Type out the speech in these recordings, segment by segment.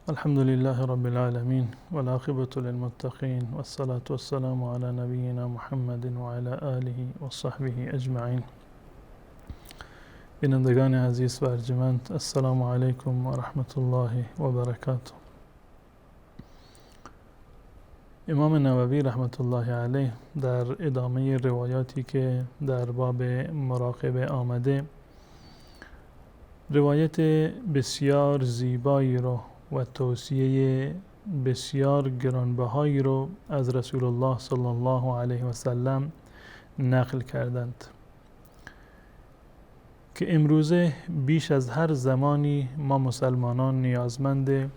الحمد لله رب العالمين، والعاقبة للمتقين، والصلاة والسلام على نبینا محمد وعلى آله و صحبه اجمعین. بینندگان عزیز و ارجمند، السلام علیکم و رحمت الله و برکاته. امام نووی رحمت الله علیه در ادامه روایاتی که در باب مراقبه آمده، روایت بسیار زیبایی رو و توصیه بسیار گرانبهایی رو از رسول الله صلی الله علیه و سلم نقل کردند که امروزه بیش از هر زمانی ما مسلمانان نیازمند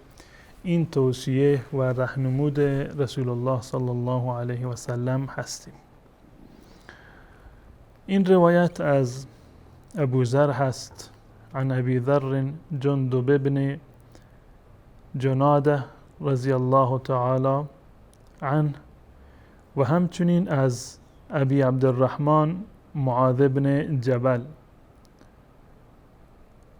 این توصیه و رهنمود رسول الله صلی الله علیه و سلم هستیم. این روایت از ابو ذر هست، عن ابی ذر جندب بن جناده رضی الله تعالی عنه، و همچنین از ابی عبدالرحمن معاذ بن جبل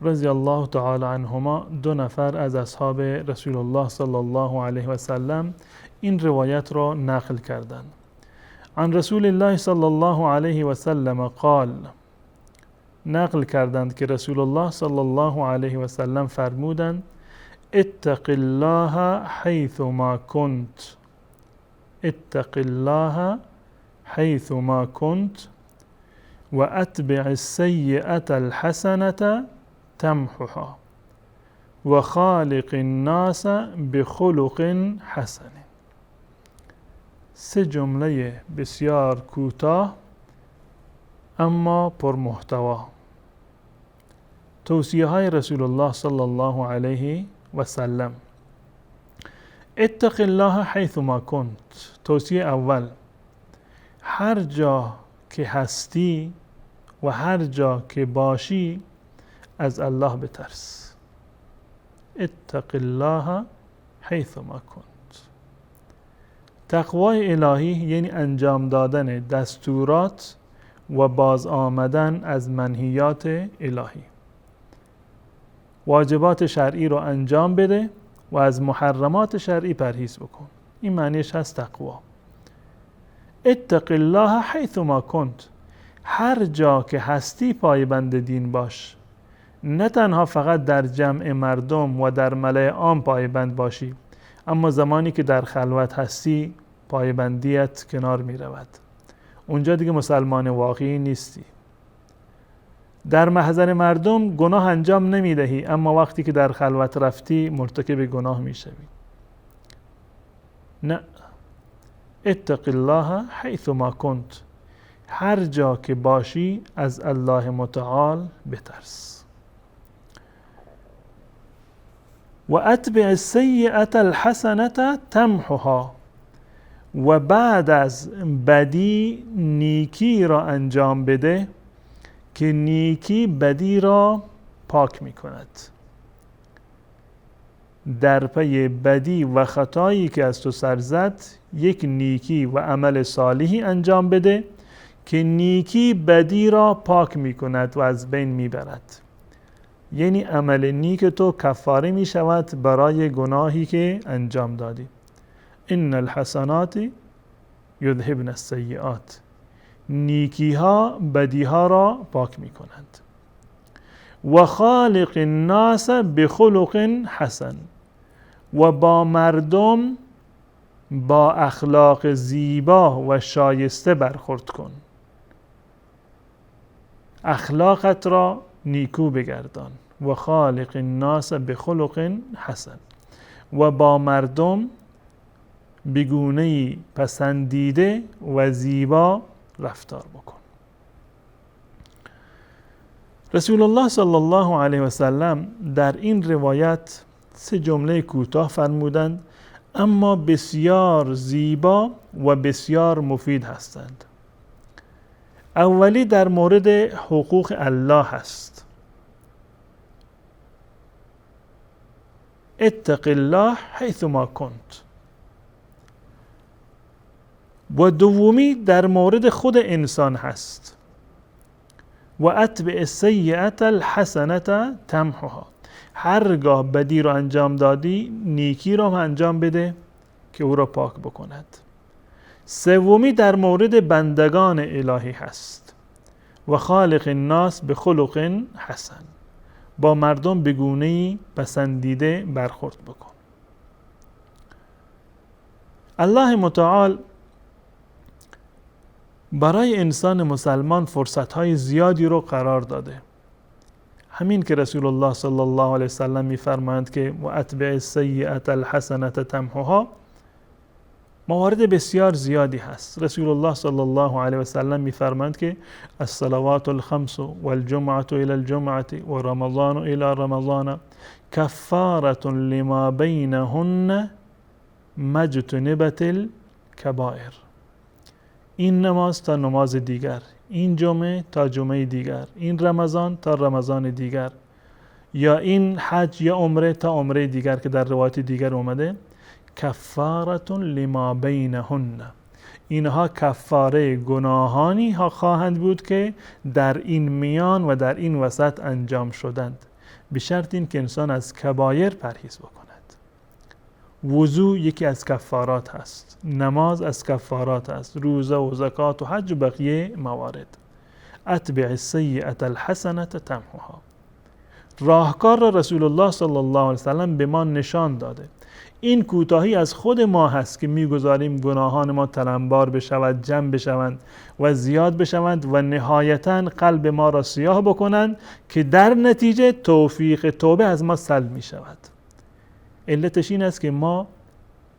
رضی الله تعالی عنهما، دو نفر از اصحاب رسول الله صلی الله علیه و سلم این روایت را نقل کردند. عن رسول الله صلی الله علیه و سلم قال، نقل کردند که رسول الله صلی الله علیه و سلم فرمودند: اتق الله حیث ما كنت، اتق الله حیث ما كنت و اتبع السیئة الحسنة تمحها و خالق الناس بخلق حسن. سه جمله بسیار کوتاه اما پرمحتوا، توصیه های رسول الله صلی الله علیه و سلم. اتق الله حیث ما كنت. توصیه اول، هر جا که هستی و هر جا که باشی از الله بترس. اتق الله حیث ما كنت. تقوای الهی یعنی انجام دادن دستورات و باز آمدن از منهیات الهی. واجبات شرعی رو انجام بده و از محرمات شرعی پرهیز بکن. این معنیش هست تقوا. اتق الله حیث ما كنت. هر جا که هستی پایبند دین باش. نه تنها فقط در جمع مردم و در ملأ عام پایبند باشی، اما زمانی که در خلوت هستی پایبندیت کنار می رود. اونجا دیگه مسلمان واقعی نیستی. در محضر مردم گناه انجام نمی دهی، اما وقتی که در خلوت رفتی مرتکب گناه می شوی. نه، اتق الله حیث ما كنت. هر جا که باشی از الله متعال بترس. و اتبع السیئة الحسنة تمحها. و بعد از بدی نیکی را انجام بده که نیکی بدی را پاک می کند. در پی بدی و خطایی که از تو سر زد یک نیکی و عمل صالحی انجام بده که نیکی بدی را پاک می کند و از بین می برد. یعنی عمل نیک تو کفاره می شود برای گناهی که انجام دادی. ان الحسنات یذهبن السیئات. نیکی ها بدی ها را پاک می کنند. و خالق الناس بخلق حسن. و با مردم با اخلاق زیبا و شایسته برخورد کن. اخلاقت را نیکو بگردان. و خالق الناس بخلق حسن. و با مردم بگونه‌ای پسندیده و زیبا رفتار بکن. رسول الله صلی الله علیه و سلم در این روایت سه جمله کوتاه فرمودند، اما بسیار زیبا و بسیار مفید هستند. اولی در مورد حقوق الله هست. اتق الله حیث ما كنت. و دومی در مورد خود انسان هست. و اتبع السیئة الحسنة تمحها. هرگاه بدی رو انجام دادی نیکی رو هم انجام بده که او را پاک بکند. سومی در مورد بندگان الهی هست، و خالق الناس به خلق حسن، با مردم به گونه‌ای پسندیده برخورد بکن. الله متعال برای انسان مسلمان فرصت‌های زیادی رو قرار داده. همین که رسول الله صلی الله علیه وسلم می‌فرمایند که و اتبع السیئة الحسنة تمحوها، موارد بسیار زیادی هست. رسول الله صلی الله علیه وسلم می‌فرمایند که الصلوات الخمس والجمعة الى الجمعة و رمضان الى رمضان کفارة لما بینهن ما اجتنبت الکبائر. این نماز تا نماز دیگر، این جمعه تا جمعه دیگر، این رمضان تا رمضان دیگر، یا این حج یا عمره تا عمره دیگر که در روایت دیگر اومده، کفارة لما بینهن، اینها کفاره گناهانی ها خواهند بود که در این میان و در این وسط انجام شدند، به شرط این که انسان از کبایر پرهیز بکند. وضو یکی از کفارات هست، نماز از کفارات هست، روزه و زکات و حج و بقیه موارد. اتبع السیئة الحسنة تمحوها. راهکار را رسول الله صلی الله علیه وسلم به ما نشان داده. این کوتاهی از خود ما هست که میگذاریم گناهان ما تلمبار بشود، جمع بشوند و زیاد بشوند و نهایتاً قلب ما را سیاه بکنند که در نتیجه توفیق توبه از ما سلب می شود. علتش این است که ما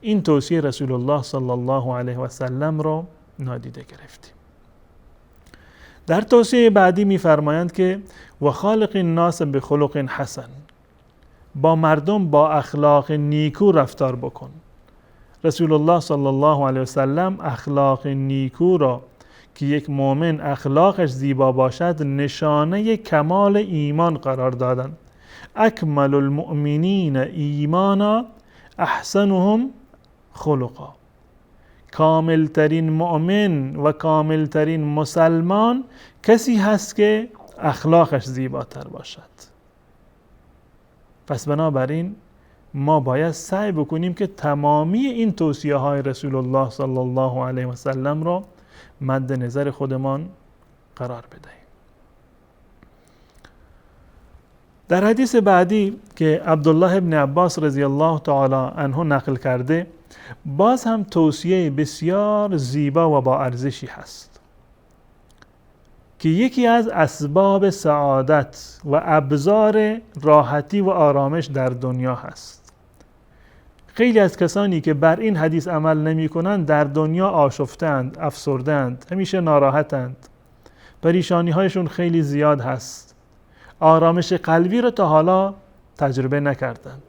این توصیه رسول الله صلی الله علیه و سلم را نادیده گرفتیم. در توصیه بعدی می‌فرمایند که و خالق الناس بخلق حسن، با مردم با اخلاق نیکو رفتار بکن. رسول الله صلی الله علیه و سلم اخلاق نیکو را که یک مؤمن اخلاقش زیبا باشد نشانه کمال ایمان قرار دادند. اکمل المؤمنین ایمانا احسنهم خلقا، کاملترین مؤمن و کاملترین مسلمان کسی هست که اخلاقش زیباتر باشد. پس بنابراین ما باید سعی بکنیم که تمامی این توصیه های رسول الله صلی الله علیه و سلم را مد نظر خودمان قرار بدهیم. در حدیث بعدی که عبدالله ابن عباس رضی الله تعالی عنه نقل کرده، باز هم توصیه بسیار زیبا و با ارزشی هست که یکی از اسباب سعادت و ابزار راحتی و آرامش در دنیا هست. خیلی از کسانی که بر این حدیث عمل نمی کنند در دنیا آشفتند، افسردند، همیشه ناراحتند، پریشانی هایشون خیلی زیاد هست، آرامش قلبی رو تا حالا تجربه نکردند.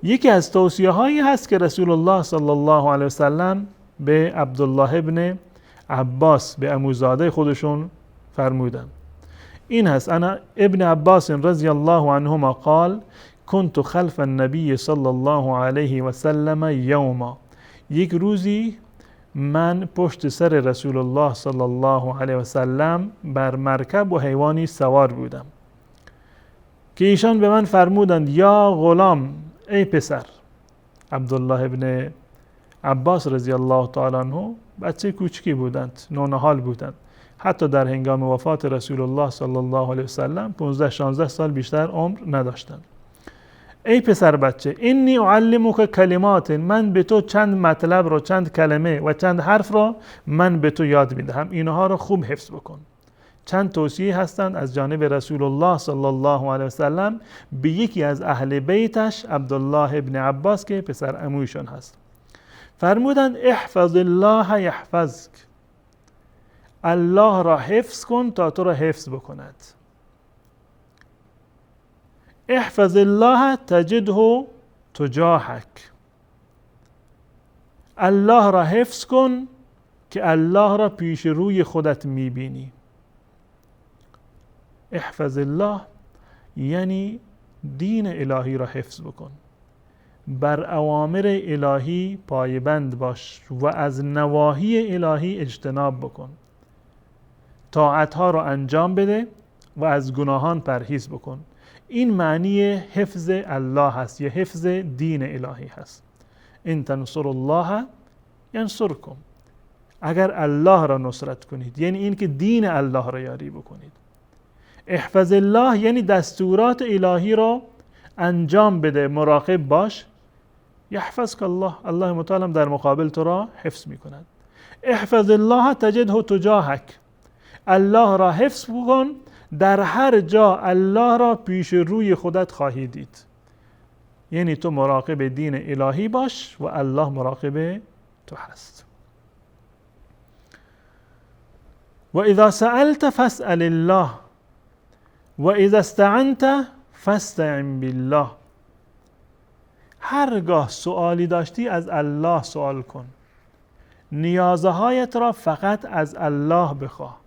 یکی از توصیه هایی هست که رسول الله صلی الله علیه وسلم به عبدالله ابن عباس، به عموزاده خودشون فرمودن، این هست: انا ابن عباس رضی الله عنهما قال كنت خلف النبی صلی الله علیه و سلم یوما. یک روزی من پشت سر رسول الله صلی الله علیه و سلم بر مرکب و حیوانی سوار بودم که ایشان به من فرمودند یا غلام، ای پسر. عبدالله ابن عباس رضی الله تعالی عنه بچه کوچکی بودند، نونهال بودند، حتی در هنگام وفات رسول الله صلی الله علیه و سلم 15-16 سال بیشتر عمر نداشتند. ای پسر بچه، انی اعلمک کلمات، من به تو چند مطلب رو، چند کلمه و چند حرف رو من به تو یاد میدهم، اینها رو خوب حفظ بکن. چند توصیه هستند از جانب رسول الله صلی الله علیه و سلم به یکی از اهل بیتش عبدالله ابن عباس که پسر عمویشان هست. فرمودند احفظ الله یحفظک، الله را حفظ کن تا تو را حفظ بکند. احفظ الله تجده تجاهک، الله را حفظ کن که الله را پیش روی خودت میبینی. احفظ الله یعنی دین الهی را حفظ بکن، بر اوامر الهی پایبند باش و از نواهی الهی اجتناب بکن، طاعتها را انجام بده و از گناهان پرهیز بکن. این معنی حفظ الله هست یا حفظ دین الهی هست. ان تنصر الله ینصرکم، اگر الله را نصرت کنید یعنی این که دین الله را یاری بکنید. احفظ الله یعنی دستورات الهی را انجام بده، مراقب باش. یحفظک الله، الله متعال در مقابل تو را حفظ میکند. احفظ الله تجده تجاهک، الله را حفظ بکن، در هر جا الله را پیش روی خودت خواهی دید. یعنی تو مراقب دین الهی باش و الله مراقب تو هست. و اذا سألت فاسأل الله و اذا استعنت فاستعن بالله. هرگاه سوالی داشتی از الله سوال کن، نیازهایت را فقط از الله بخواه.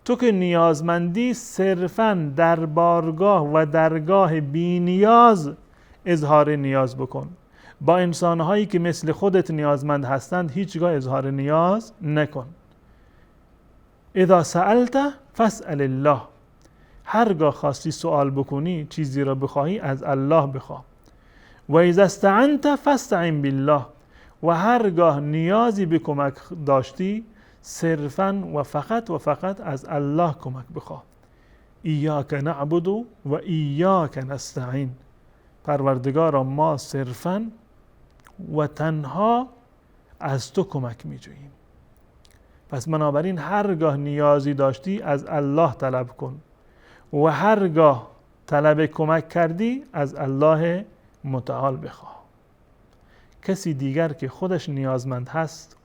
تو که نیازمندی صرفاً در بارگاه و درگاه بی نیاز اظهار نیاز بکن. با انسانهایی که مثل خودت نیازمند هستند هیچگاه اظهار نیاز نکن. اذا سألت فاسأل الله، هرگاه خواستی سوال بکنی، چیزی را بخواهی از الله بخواه. و اذا استعنت فاستعن بالله، و هرگاه نیازی به کمک داشتی صرفاً و فقط و فقط از الله کمک بخواه. ایاک نعبد و ایاک نستعین، پروردگارا ما صرفاً و تنها از تو کمک میجوییم. پس بنابراین هرگاه نیازی داشتی از الله طلب کن و هرگاه طلب کمک کردی از الله متعال بخواه. کسی دیگر که خودش نیازمند هست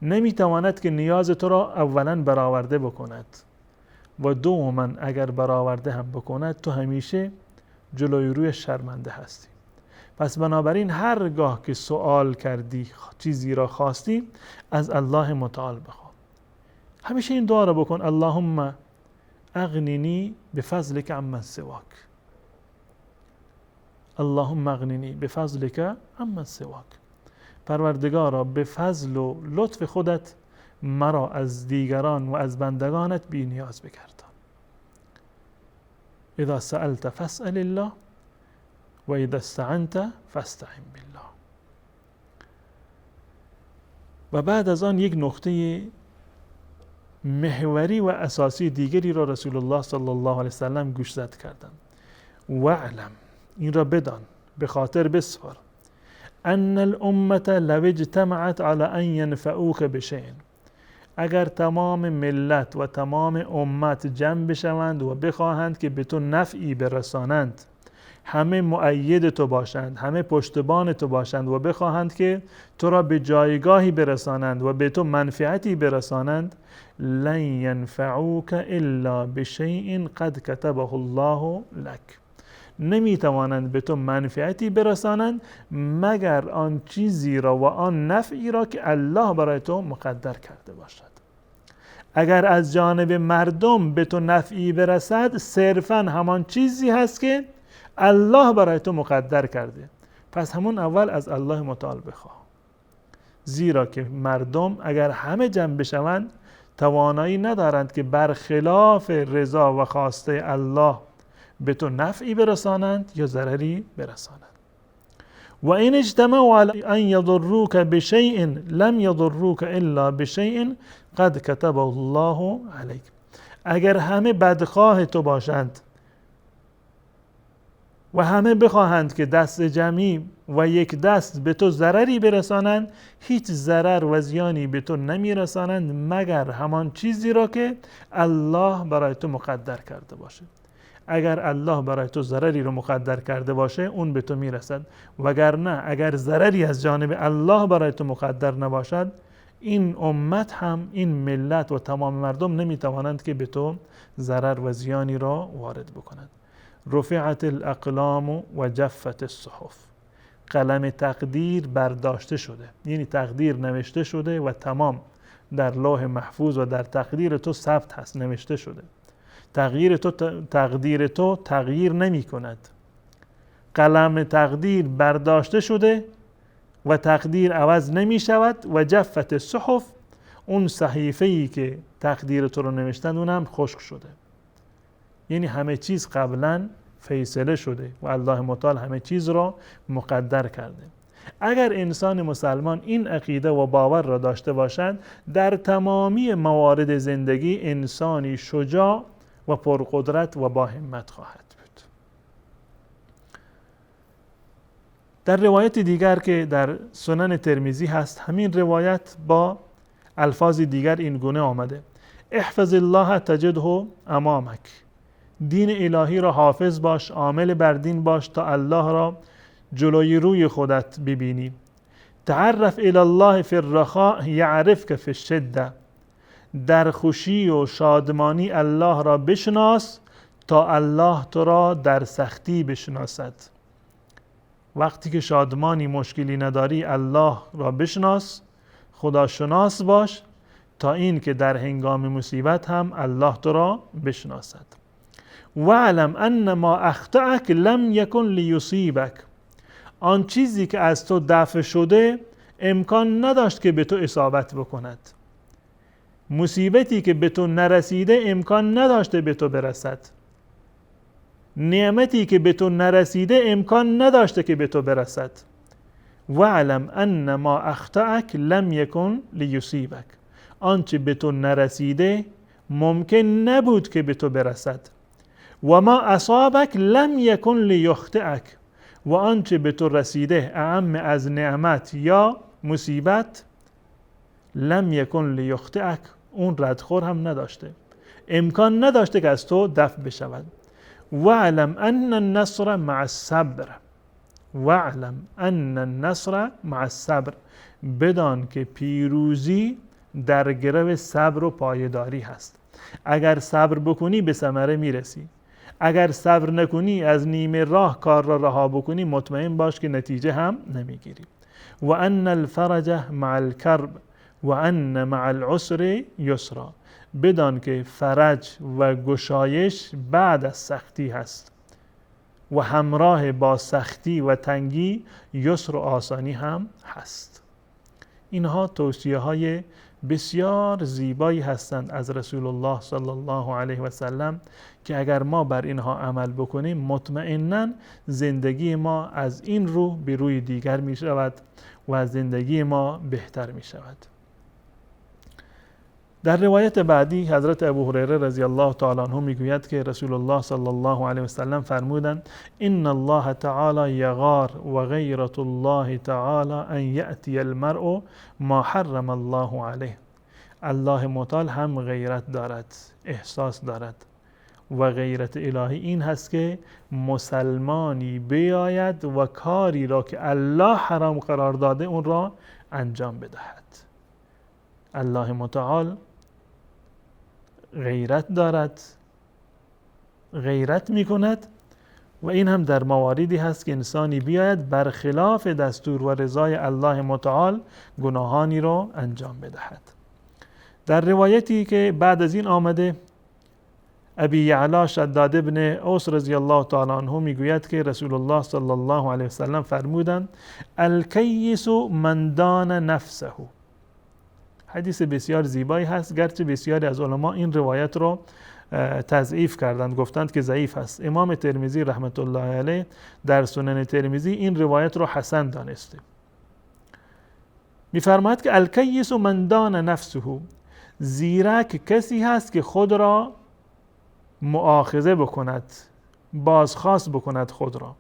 نمیتواند که نیاز تو را اولا برآورده بکند و دوما اگر برآورده هم بکند تو همیشه جلوی روی شرمنده هستی. پس بنابراین هرگاه که سوال کردی، چیزی را خواستی، از الله متعال بخواه. همیشه این دعا را بکن: اللهم اغننی بفضلک عمن سواک، اللهم اغننی بفضلک عمن سواک. پروردگارا به فضل و لطف خودت مرا از دیگران و از بندگانت بی نیاز بگردان. اذا سألت فاسأل الله و اذا استعنت فاستعن بالله. و بعد از آن یک نقطه محوری و اساسی دیگری را رسول الله صلی الله علیه وسلم گوشزد کردند. واعلم، این را بدان، به خاطر بسپار، ان الامه لو اجتمعت على ان ينفعوك بشیء، اگر تمام ملت و تمام امت جمع بشوند و بخواهند که به تو نفعی برسانند، همه مؤید تو باشند، همه پشتبان تو باشند و بخواهند که تو را به جایگاهی برسانند و به تو منفعتی برسانند، لن ينفعوك الا بشیء قد كتبه الله لك، نمیتوانند به تو منفعتی برسانند مگر آن چیزی را و آن نفعی را که الله برای تو مقدر کرده باشد. اگر از جانب مردم به تو نفعی برسد، صرفا همان چیزی هست که الله برای تو مقدر کرده. پس همون اول از الله متعال بخواه، زیرا که مردم اگر همه جمع بشوند توانایی ندارند که برخلاف رضا و خواسته الله به تو نفعی برسانند یا ضرری برسانند. و این اجتمعوا علی ان یضروک بشیء لم یضروک الا بشیء قد كتبه الله علیک، اگر همه بدخواه تو باشند و همه بخواهند که دست جمعی و یک دست به تو ضرری برسانند، هیچ ضرر و زیانی به تو نمیرسانند مگر همان چیزی را که الله برای تو مقدر کرده باشه. اگر الله برای تو ضرری رو مقدر کرده باشه اون به تو میرسد، وگرنه اگر ضرری از جانب الله برای تو مقدر نباشد، این امت هم، این ملت و تمام مردم نمیتوانند که به تو ضرر و زیانی را وارد بکنند. رفعت الاقلام و جفت الصحف، قلم تقدیر برداشته شده، یعنی تقدیر نوشته شده و تمام در لوح محفوظ و در تقدیر تو ثبت هست، نوشته شده. تقدیر تو تغییر نمی کند. قلم تقدیر برداشته شده و تقدیر عوض نمی شود. و جفت الصحف، اون صحیفه‌ای که تقدیر تو رو نوشتند اونم خشک شده. یعنی همه چیز قبلا فیصله شده و الله متعال همه چیز را مقدر کرده. اگر انسان مسلمان این عقیده و باور را داشته باشد، در تمامی موارد زندگی انسانی شجاع و پرقدرت و با همت خواهد بود. در روایت دیگر که در سنن ترمذی هست، همین روایت با الفاظ دیگر این گونه آمده: احفظ الله تجده امامک. دین الهی را حافظ باش، عامل بر دین باش تا الله را جلوی روی خودت ببینی. تعرف الی الله فی الرخاء یعرفک فی الشده. در خوشی و شادمانی الله را بشناس تا الله تو را در سختی بشناسد. وقتی که شادمانی مشکلی نداری، الله را بشناس، خداشناس باش تا این که در هنگام مصیبت هم الله تو را بشناسد. واعلم ان ما اخطأک لم یکن لیصیبک. آن چیزی که از تو دفع شده امکان نداشت که به تو اصابت بکند. مصیبتی که به تو نرسیده امکان نداشته به تو برسد. نعمتی که به تو نرسیده امکان نداشته که به تو برسد. واعلم ان ما اخطأک لم یکن لیصیبک. آنچه به تو نرسیده ممکن نبود که به تو برسد. و ما اصابک لم یکن لیخطئک. و آنچه به تو رسیده اعم از نعمت یا مصیبت، لم یکن لیخطئک، اون ردخور هم نداشته، امکان نداشته که از تو دفع بشود. واعلم ان النصر مع الصبر. واعلم ان النصر مع الصبر. بدان که پیروزی در گرو صبر و پایداری هست. اگر صبر بکنی به ثمره میرسی، اگر صبر نکنی از نیمه راه کار را رها بکنی، مطمئن باش که نتیجه هم نمیگیری. و ان الفرج مع الکرب و ان مع العسر یسرا. بدان که فرج و گشایش بعد از سختی هست و همراه با سختی و تنگی یسر و آسانی هم هست. اینها توصیه های بسیار زیبایی هستند از رسول الله صلی الله علیه و سلم که اگر ما بر اینها عمل بکنیم مطمئناً زندگی ما از این رو به روی دیگر می شود و زندگی ما بهتر می شود. در روایت بعدی حضرت ابو هریره رضی الله تعالی عنه میگوید که رسول الله صلی الله علیه و سلم فرمودند: ان الله تعالی یغار و غیرت الله تعالی ان یأتی المرء ما حرم الله علیه. الله متعال هم غیرت دارد، احساس دارد و غیرت الهی این هست که مسلمانی بیاید و کاری را که الله حرام قرار داده اون را انجام بدهد. الله متعال غیرت دارد، غیرت میکند و این هم در مواردی هست که انسانی بیاید برخلاف دستور و رضای الله متعال گناهانی را انجام بدهد. در روایتی که بعد از این آمده، ابی یعلا شداد ابن اوس رضی الله تعالی عنه میگوید که رسول الله صلی الله علیه وسلم فرمودند: الکیس من دان نفسه. حدیث بسیار زیبایی هست، گرچه بسیاری از علما این روایت رو تضعیف کردند، گفتند که ضعیف هست. امام ترمذی رحمت الله علیه در سنن ترمذی این روایت رو حسن دانسته. میفرماید که الکیس من دان نفسه، زیرک کسی هست که خود را مؤاخذه بکند، بازخواست بکند خود را،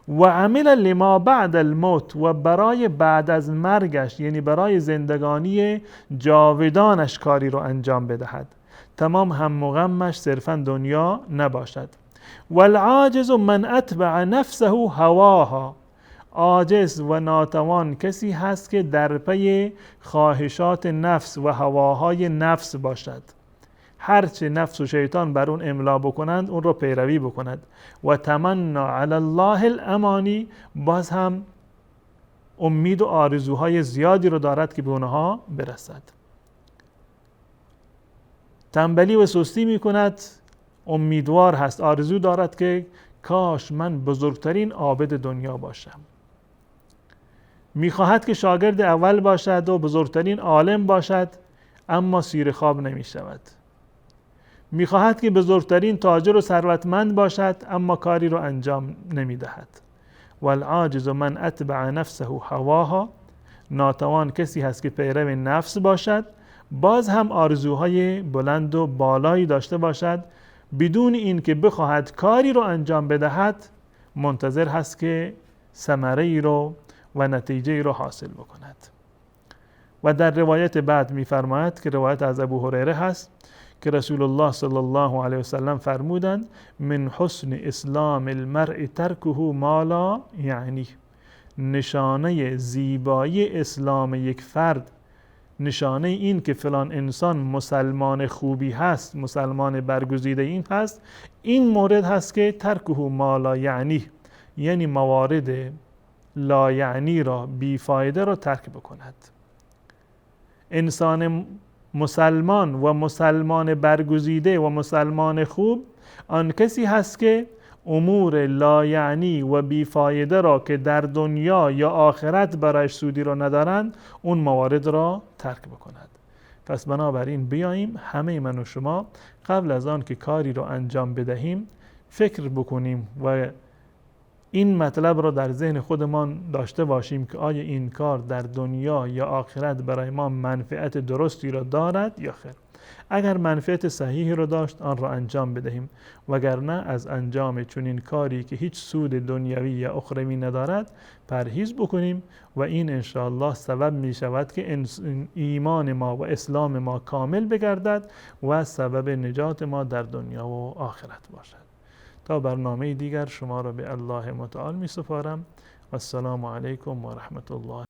و عمل لما بعد الموت، و برای بعد از مرگش، یعنی برای زندگانی جاودانش کاری رو انجام بدهد، تمام هم و غمش صرفا دنیا نباشد. والعاجز من اتبع نفسه هواها، عاجز و ناتوان کسی هست که در پی خواهشات نفس و هواهای نفس باشد، هرچه نفس و شیطان بر اون املا بکنند اون رو پیروی بکند. و تمنا علی الله الامانی، باز هم امید و آرزوهای زیادی رو دارد که به اونها برسد. تنبلی و سستی میکند، امیدوار هست، آرزو دارد که کاش من بزرگترین عابد دنیا باشم. میخواهد که شاگرد اول باشد و بزرگترین عالم باشد، اما سیر خواب نمیشود. میخواهد که بزرگترین تاجر و ثروتمند باشد، اما کاری رو انجام نمیدهد. والعاجز من اتبع نفسه هواها، ناتوان کسی هست که پیرو نفس باشد، باز هم آرزوهای بلند و بالایی داشته باشد، بدون این که بخواهد کاری رو انجام بدهد، منتظر هست که ثمره ای رو و نتیجه ای رو حاصل بکند. و در روایت بعد می‌فرماید که روایت از ابو هریره هست که رسول الله صلی الله علیه وسلم فرمودند من حسن اسلام المرء ترکه ما لا یعنی، نشانه زیبایی اسلام یک فرد، نشانه این که فلان انسان مسلمان خوبی هست، مسلمان برگزیده این هست، این مورد هست که ترکه ما لا یعنی، یعنی موارد لا یعنی را، بیفایده را ترک بکند. انسان مسلمان و مسلمان برگزیده و مسلمان خوب آن کسی هست که امور لا یعنی و بیفایده را که در دنیا یا آخرت برایش سودی را ندارند، اون موارد را ترک بکند. پس بنابراین بیاییم همه من و شما قبل از آن که کاری را انجام بدهیم فکر بکنیم و این مطلب را در ذهن خودمان داشته باشیم که آیا این کار در دنیا یا آخرت برای ما منفعت درستی را دارد یا خیر. اگر منفعت صحیحی را داشت آن را انجام بدهیم، وگرنه از انجام چنین کاری که هیچ سود دنیوی یا اخروی ندارد پرهیز بکنیم و این انشاءالله سبب می شود که ایمان ما و اسلام ما کامل بگردد و سبب نجات ما در دنیا و آخرت باشد. تا برنامه دیگر شما را به الله متعال می سپارم. و السلام علیکم و رحمت الله.